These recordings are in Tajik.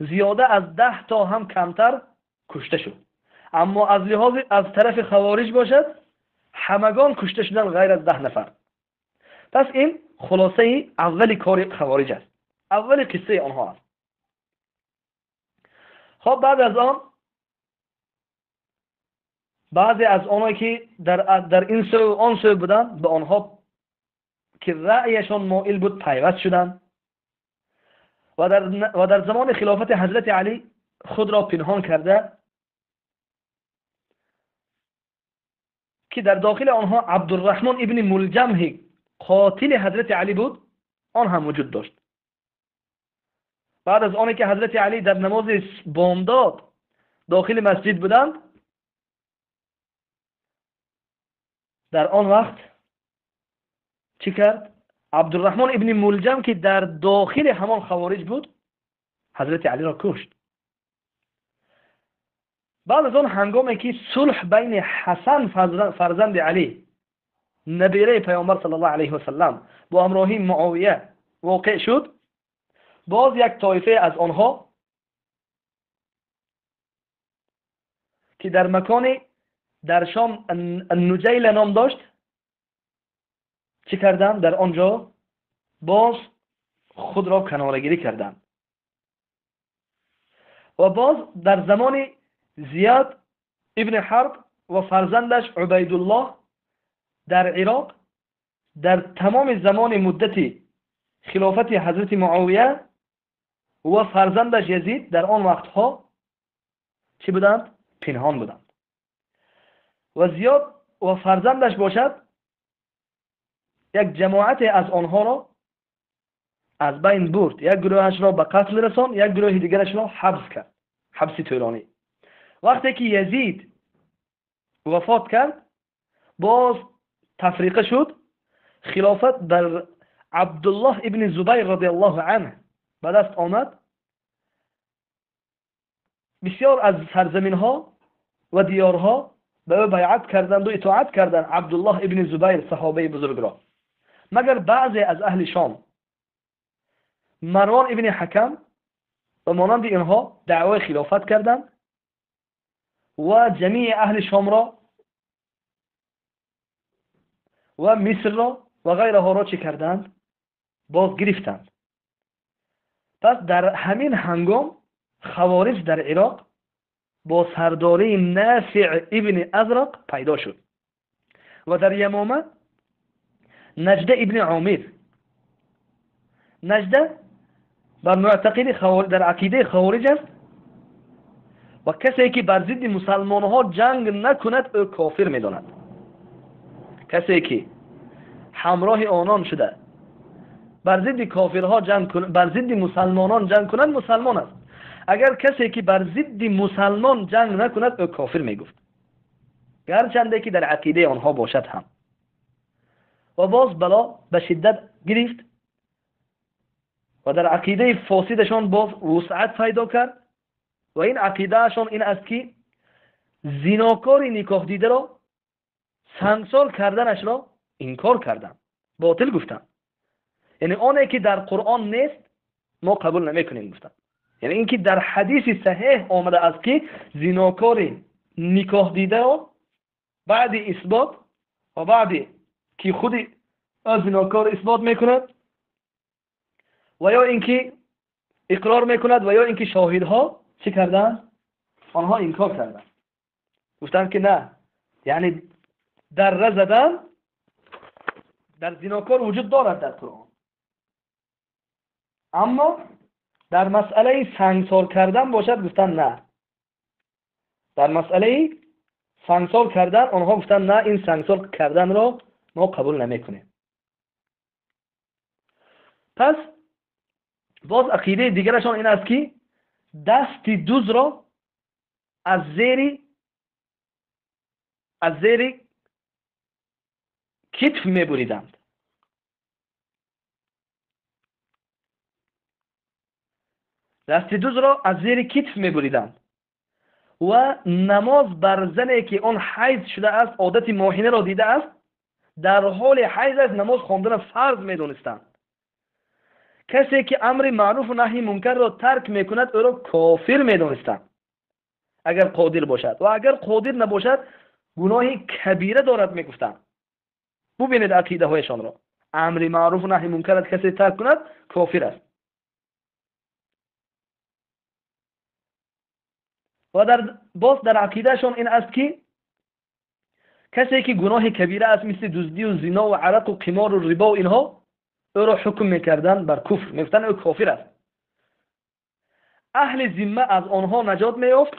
زیاده از 10 تا هم کمتر کشته شد. اما از لحاظ از طرف خوارج باشد همگان کشته شدن غیر از 10 نفر. پس این خلاصه اول کار خوارج است، اول قصه آنها است. خب بعد از آن بعضی از آنهایی که در این سو و آن سو بودند به آنها که رأیشان مائل بود پیوست شدند و در زمان خلافت حضرت علی خود را پنهان کرده که در داخل آنها عبدالرحمن ابن ملجم قاتل حضرت علی بود، آن هم وجود داشت. بعد از آنکه که حضرت علی در نماز بامداد داخل مسجد بودند، در آن وقت چی کرد؟ عبدالرحمن ابن ملجم که در داخل همان خوارج بود حضرت علی را کشت. بعد از آن هنگامی که صلح بین حسن فرزند علی نبیره پیامبر صلی الله علیه و سلم با همراهی معاویه واقع شد، باز یک طایفه از آنها که در مکان در شام النجیل نام داشت چی کردند؟ در آنجا باز خود را کناره‌گیری کردند و باز در زمان زیاد ابن حرب و فرزندش عبیدالله در عراق در تمام زمان مدت خلافت حضرت معاویه و فرزندش یزید در آن وقتها چی بودند؟ پنهان بودند. و زیاد و فرزندش باشد یک جماعت از آنها را از بین برد، یک گروهش را به قتل رساند، یک گروه دیگرش را حبس کرد، حبس طولانی. وقتی که یزید وفات کرد باز تفریقه شد، خلافت بر عبدالله ابن زبیر رضی الله عنه به دست آمد. بسیار از سرزمین ها و دیارها به او بیعت کردند و اطاعت کردند عبدالله ابن زبیر صحابه بزرگ را، مگر بعضی از اهل شام مروان ابن حکم و مانند اینها دعوای خلافت کردند و جمیع اهل شام را و مصر را و غیرها را چه کردند؟ باز گرفتند. پس در همین هنگام خوارج در عراق با سرداری نافع ابن ازرق پیدا شد و در یمامه نجده ابن عامر. نجده بر معتقد خوارج در عقیده خوارج است و کسی که بر ضد مسلمان ها جنگ نکند او کافر میداند. کسی که همراه آنان شده بر ضد کافرها جنگ کند، بر ضد مسلمانان جنگ کند مسلمان است. اگر کسی که بر ضد مسلمان جنگ نکند او کافر میگفت، گرچنده که در عقیده آنها باشد هم. و باز بلا به شدت گرفت و در عقیده فاسدشان باز وسعت پیدا کرد و این عقیدهشان این است که زیناکار نکاح دیده را سنگسار کردنش را انکار کردند، باطل گفتند. یعنی آنی که در قرآن نیست ما قبول نمیکنیم گفتند. یعنی اینکه در حدیث صحیح آمده است که زیناکار نکاح دیده را بعد اثبات و بعد که خود زیناکار اثبات میکند و یا اینکه اقرار میکند و یا اینکه شاهدها چی کردند؟ آنها انکار کردند، گفتند که نه، یعنی دره زدن در زیناکار وجود دارد در قرآن، اما در مسئله سنگسار کردن باشد گفتن نه. در مسئله سنگسار کردن آنها گفتن نه، این سنگسار کردن را ما قبول نمیکنیم. پس باز عقیده دیگرشان این است که دست دوز را از زیر کتف میبریدند. دست دوز را از زیر کتف میبریدند و نماز بر زنی که آن حیض شده است، عادت ماهینه را دیده است، در حال حیض است نماز خواندن فرض میدونستند. Касе ки амри маъруф ва наҳйи мункарро тарк мекунад, ӯро кофир медонистанд, агар қодир бошад, ва агар қодир набошад, гуноҳи кабира дорад мегуфтанд. Бубинед ақидаҳояшонро. Амри маъруф ва наҳйи мункарро касе тарк кунад, кофир аст. Ва боз дар ақидаашон ин аст ки касе ки гуноҳи кабира аст, мисли дуздӣ ва зино ва арақ ва қимор ва рибо ва инҳо, ӯро ҳукм мекарданд бар куфр, мегуфтанд ӯ кофир аст. Аҳли зимма аз онҳо наҷот меёфт,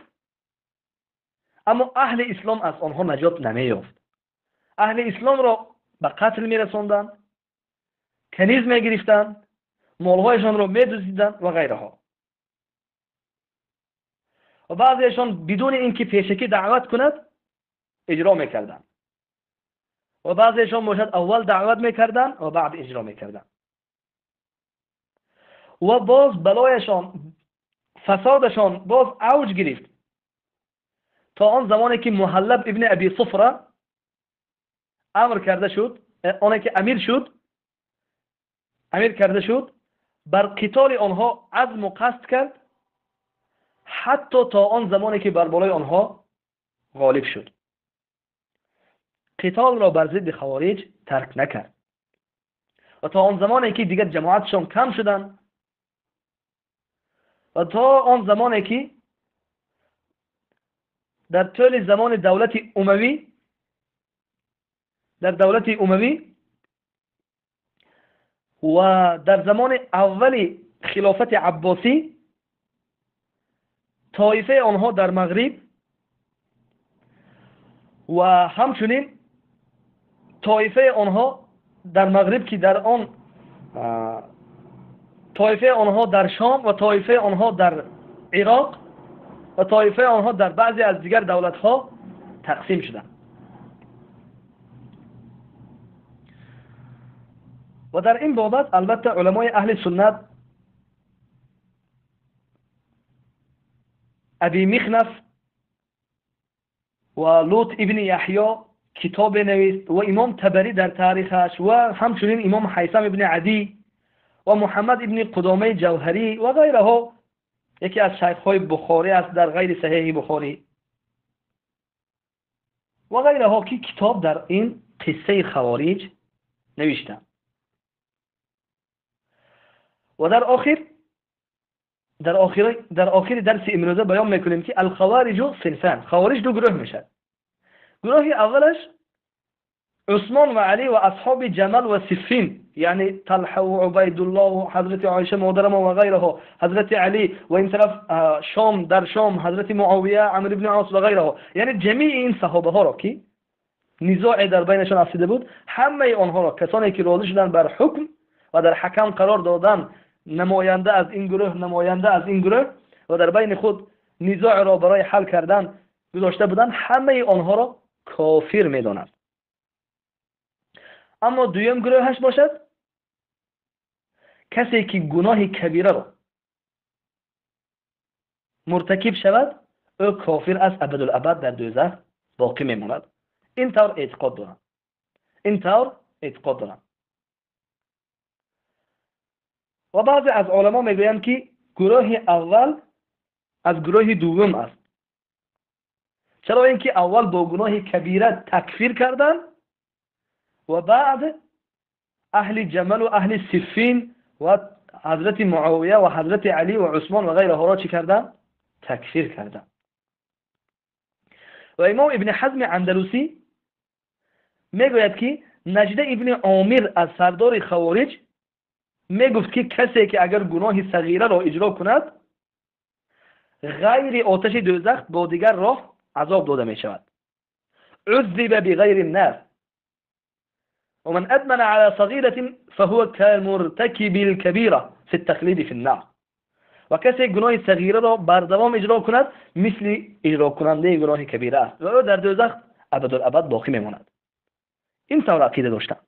аммо аҳли ислом аз онҳо наҷот намеёфт. Аҳли исломро ба қатл мерасонданд, каниз мегирифтанд, молҳояшонро медуздиданд ва ғайраҳо. Ва баъзеашон бидуни инки пешакӣ даъват кунад иҷро мекарданд, ва баъзеашон бошад аввал даъват мекарданд ва баъд иҷро мекарданд. Ва боз балояшон, фасодашон боз авҷ гирифт то он замоне ки Муҳаллаб ибни Аби Суфра амр карда шуд, оне ки амир шуд, амир карда шуд, бар қитоли онҳо азму қасд кард, ҳатто то он замоне ки бар болои онҳо ғолиб шуд. Қитолро бар зидди хавориҷ тарк накард ва то он замоне ки дигар ҷамоатшон кам шуданд ва то он замоне ки дар тӯли замони давлати умавӣ, дар давлати умавӣ ва дар замони аввали хилофати аббосӣ тоифаи онҳо дар мағриб ва ҳамчунин тоифаи онҳо дар мағриб ки дар он тоифаи онҳо дар шом ва тоифаи онҳо дар ироқ ва тоифаи онҳо дар баъзе аз дигар давлатҳо тақсим шуданд. Ва дар ин бобат албатта уламои аҳли суннат Аби Михнаф ва Лут ибни Яҳё китобе навист ва имом Табарӣ дар таърихаш ва ҳамчунин имом Ҳайсам ибни Адӣ ва Муҳаммад ибни Қудомаи Ҷавҳарӣ ва ғайраҳо, яке аз шайхҳои Бухорӣ аст дар ғайри саҳеҳи Бухорӣ ва ғайраҳо, ки китоб дар ин қиссаи хавориҷ навиштанд. Ва дар охири дарси имрӯза баён мекунем ки алхавориҷу синфан, хавориҷ ду гурӯҳ мешавад. Гурӯҳи аввалаш Усмон ва Алӣ ва асҳоби Ҷамал ва Сиффин, яъне Талҳа ва Убайдуллоҳ ва ҳазрати Оиша модарама ва ғайраҳо, ҳазрати Алӣ ва ин тараф Шом, дар Шом ҳазрати Муовия, Амр ибни Ос ва ғайраҳо, яъне ҷамии ин саҳобаҳоро ки низоъе дар байнашон афтида буд, ҳамаи онҳоро, касоне ки розӣ шуданд бар ҳукм ва дар ҳакам қарор додан намоянда аз ин гурӯҳ, намоянда аз ин гурӯҳ, ва дар байни худ низоъро барои ҳал кардан гузошта буданд, ҳамаи онҳоро кофир медонанд. Аммо дуюм гурӯҳаш бошад касе ки гуноҳи кабираро муртакиб шавад, ӯ кофир аст, абадулабад дар дӯзах боқӣ мемонад. Ин тавр эътиқод доранд. Ин тавр эътиқод доранд. Ва баъзе аз уламо мегӯянд ки гурӯҳи аввал аз гурӯҳи дуввум аст. Чаро инки аввал бо гуноҳи кабира такфир карданд ва баъд аҳли Ҷамал ва аҳли Сиффин ва ҳазрати Муовия ва ҳазрати Алӣ ва Усмон ва ғайраҳоро чӣ карданд? Такфир карданд. Ва имом Ибни Ҳазми Андалусӣ мегӯяд ки Наҷда ибни Омир аз сардори хавориҷ мегуфт ки касе ки агар гуноҳи сағираро иҷро кунад, ғайри оташи дӯзах бо дигар роҳ азоб дода мешавад. عذب بغير النار ومن أدمن على صغيرة فهو كالمرتكب الكبيرة في التخليد في النار. و کسی گناه صغیره را بردوام اجرا کند مثل اجرا کننده گناه کبیره است و او در دوزخ ابدالابد باقی میماند. این طور عقیده داشتند.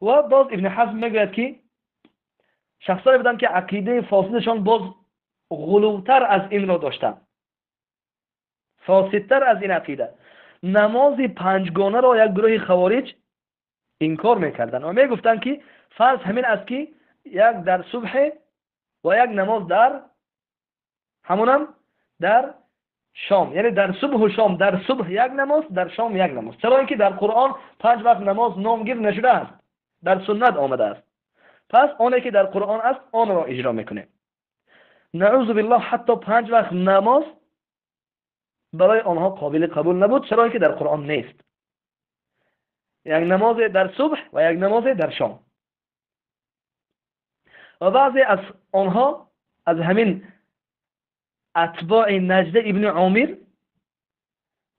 و باز ابن حزم میگوید که شخصایی بودند که عقیده فاسدشان باز غلوتر از این را داشتند، فاسدتر از این عقیده. نماز پنجگانه را یک گروه خوارج انکار میکردند و میگفتند که Фарз ҳамин аст, ки як дар субҳ ва як намоз дар ҳамонам дар шом, яъне дар субҳу шом, дар субҳ як намоз, дар шом як намоз. Чаро инки дар Қуръон панҷ вақт намоз номгир нашудааст, дар суннат омадааст. Пас оне ки дар Қуръон аст, онро иҷро мекунем. Наъузу биллоҳ, ҳатто панҷ вақт намоз барои онҳо қобили қабул набуд, чаро инки дар Қуръон нест. Як намоз дар субҳ ва як намоз дар шом. Ва баъзе аз онҳо аз ҳамин атбои Наҷда ибни Омир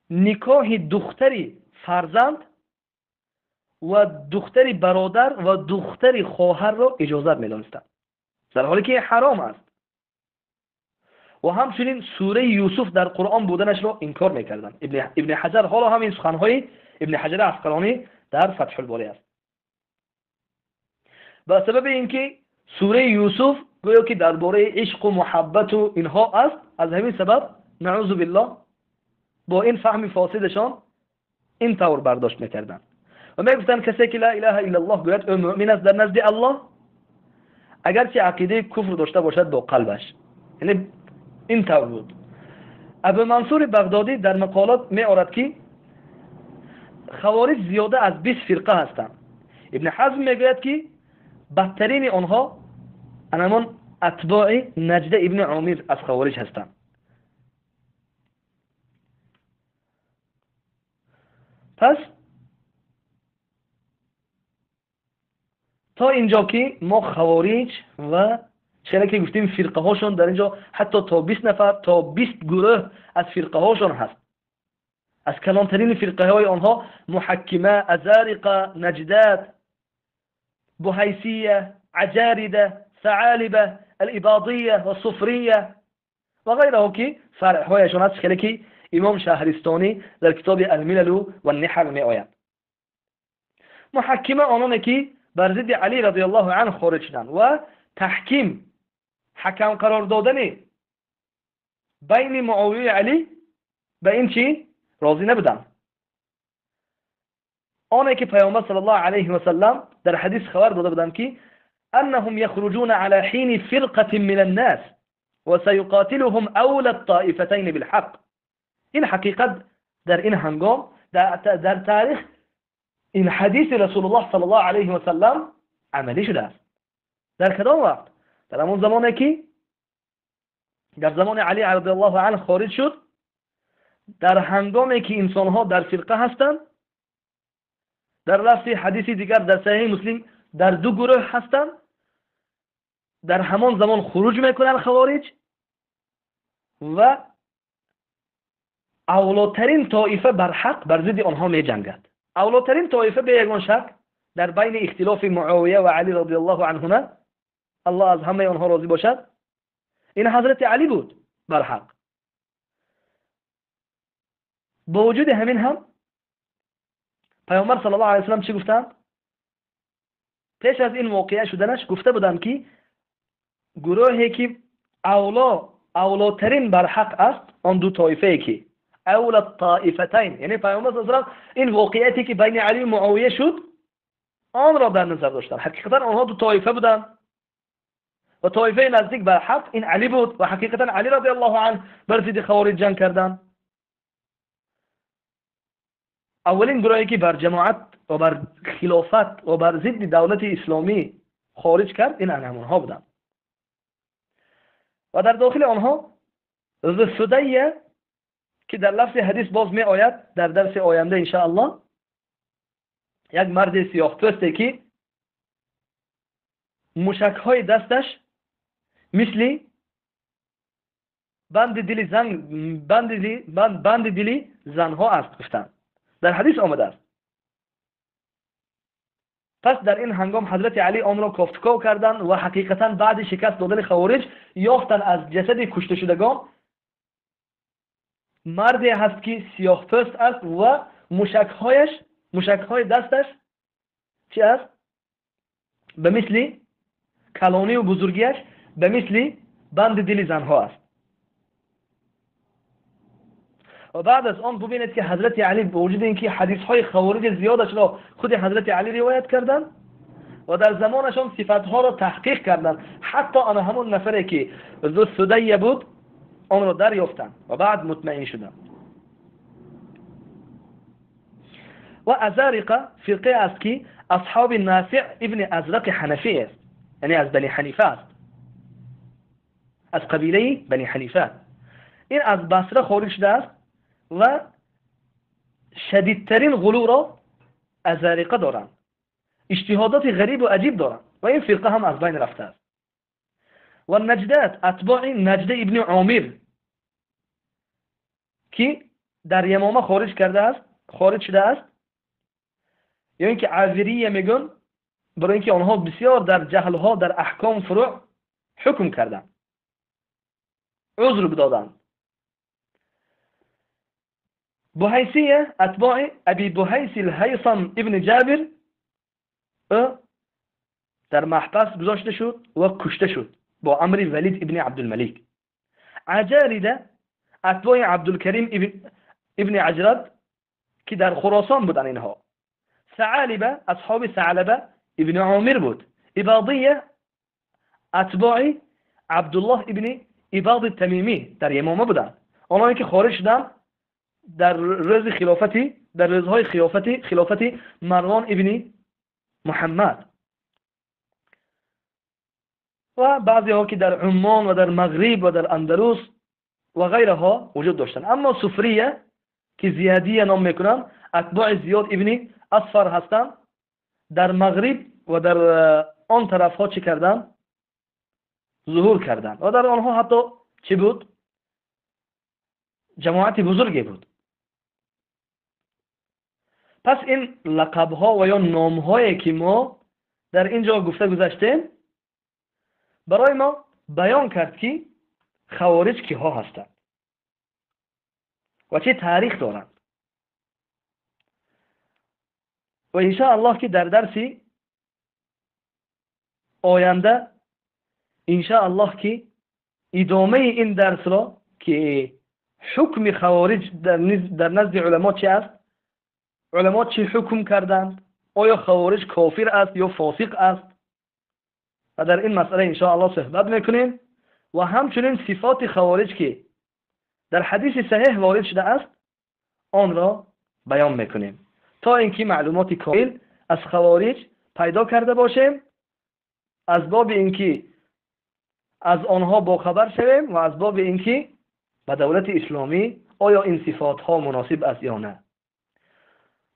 никоҳи духтари фарзанд ва духтари бародар ва духтари хоҳарро иҷозат медонистанд, дар ҳоле ки ҳаром аст. Ва ҳамчунин сураи Юсуф дар Қуръон буданашро инкор мекарданд. Ибни Ҳаҷар, ҳоло ҳам ин суханҳои Ибни Ҳаҷар Асқалонӣ дар Фатҳулборӣ аст. Ба сабаби инки сураи Юсуф гӯё ки дар бораи ишқу муҳаббату инҳо аст, аз ҳамин сабаб наъузу биллоҳ бо ин фаҳми фосидашон ин тавр бардошт мекарданд ва мегуфтанд касе ки ла илаҳа иллаллоҳ гӯяд, ӯ муъмин аст дар назди Аллоҳ, агарчи ақидаи куфр дошта бошад бо қалбаш. Яъне ин тавр буд. Абу Мансури Бағдодӣ дар мақолот меорад, ки хавориҷ зиёда аз 20 фирқа ҳастанд. Ибни Ҳазм мегӯяд, ки бадтарини онҳо анамон атбои Наҷда ибни Омир аз хавориҷ ҳастанд. Пас то инҷо ки мо хавориҷ ва чизе ки гуфтем фирқаҳошон дар инҷо ҳатто то 20 нафар, то 20 гурӯҳ аз фирқаҳошон ҳаст. Аз калонтарини фирқаҳои онҳо Муҳаккима, Азариқа, Наҷдат, Буҳайсия, Аҷарида, Саалиба, Алибадия ва Суфрия ва ғайраҳо, ки фаръҳояшон аст, хеле ки имом Шаҳристонӣ дар китоби Алмилалу ва Ниҳал меояд. Муҳаккима ононе ки бар зидди Али радиаллоҳу анҳу хориҷ шуданд ва таҳким, ҳакам қарор додани байни Муовия Али ба ин чӣ розӣ набуданд. Оне ки Паёмбар саллаллоҳу алайҳи васаллам дар ҳадис хабар дода буданд, ки أنهم يخرجون على حين فرقة من الناس وسيقاتلهم أولى الطائفتين بالحق. این حقیقت در این هنگام در تاریخ این حدیث رسول الله صلی الله علیه و سلم عملی شده است. در کدام وقت؟ در همان زمانی که در زمان علی رضی الله عنه خارج شد، در هنگامی که انسانها در فرقه هستند، در لفظ حدیث دیگر در صحیح مسلم در دو گروه هستند، در همان زمان خروج میکنن خوارج و اولاترین طایفه بر حق بر ضد آنها میجنگد. اولاترین طایفه به یگان شک در بین اختلاف معاویه و علی رضی الله عنهما، الله از همه آنها راضی باشد، این حضرت علی بود بر حق. با وجود همین هم پیامبر صلی الله علیه و سلم چی گفتند؟ پیش از این واقعه شدنش گفته بودند که گروهی که اولاترین بر حق است، آن دو طایفه که اول الطائفتین، یعنی پیامبر صلی الله علیه و سلم این واقعیتی که بین علی و معاویه شد آن را در نظر داشتند. حقیقتا آنها دو طایفه بودند و طایفه نزدیک بر حق این علی بود و حقیقتا علی رضی الله عنه بر ضد خوارج جنگ کردند. اولین گروهی که بر جماعت و بر خلافت و بر ضد دولت اسلامی خارج کرد این همانها بودند و در داخل آنها ذوالفدیه که در لفظ حدیث باز می آید در درس آینده ان شاء الله، یک مرد سیاه پوسته که موشک های دستش مثل بند دل زن، بند دل زنها است گفتند، در حدیث آمده است. پس در این هنگام حضرت علی آن را کافتکاو کردند و حقیقتا بعد شکست دادن خوارج یافتن از جسد کشته شدگان مردی هست که سیاه پوست است و موشکهای دستش چی است؟ به مثل کلانی و بزرگیش به مثل بند دل زنها است. و بعد از آن ببینید که حضرت علی با وجود اینکه حدیث های خوارج زیادش را خود حضرت علی روایت کردند، و در زمانشان صفتها را تحقیق کردند. حتی آن همون نفری که ذو الثدیه بود آن را دریافتند و بعد مطمئن شدند. و ازارقه فرقه است که اصحاب نافع ابن ازرق حنفی است، یعنی از بنی حنیفه است، از قبیله بنی حنیفه. این از بصره خارج شده است و شدیدترین غلو را ازارقه دارند، اجتهادات غریب و عجیب دارند و این فرقه هم از بین رفته است. و نجدات اتباع نجده ابن عامر که در یمامه خارج کرده است، خارج شده است، یا اینکه عاذریه میگن برای اینکه آنها بسیار در جهلها در احکام فروع حکم کردند، عذر بدادند. بوهیسیه اتباع ابی بوهیس الهیثم ابن جابر در محبس گذاشته شد و کشته شد با امر ولید ابن عبدالملک. عجالده اتباع عبدالکریم ابن عجرد که در خراسان بودن اینها. ثعالبه اصحاب ثعلبه ابن عامر بود. عبادیه اتباع عبدالله ابن عباد التمیمی در یمامه بودند. آنهایی که خارج شدند در روز خلافتی، در روزهای خلافتی مروان ابن محمد. و بعضی ها که در عمان و در مغرب و در اندلس و غیرها وجود داشتند. اما صفریه که زیادیه نام میکنن اتباع زیاد ابن اصفر هستند، در مغرب و در آن طرف ها چی کردن؟ ظهور کردند و در آنها حتی چی بود؟ جماعت بزرگی بود. پس این لقب ها و یا نام هایی که ما در اینجا گفته گذشتیم برای ما بیان کرد که خوارج کی ها هستند و چه تاریخ دارند. و انشاءالله که در درسی آینده انشاءالله که ادامه این درس را که حکم خوارج در نزد علما چه است، علما چه حکم کردند، آیا خوارج کافر است یا فاسق است، و در این مسئله انشاءالله صحبت میکنیم. و همچنین صفات خوارج که در حدیث صحیح وارد شده است آن را بیان میکنیم تا اینکه معلومات کامل از خوارج پیدا کرده باشیم، از باب اینکه از آنها باخبر شویم و از باب اینکه به دولت اسلامی آیا این صفات ها مناسب است یا نه.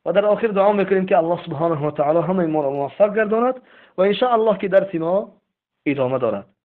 و در آخر دعا میکنیم که الله سبحانه و تعالی همه ما را موفق گرداند و ان شاء الله که درس ما ادامه دارد.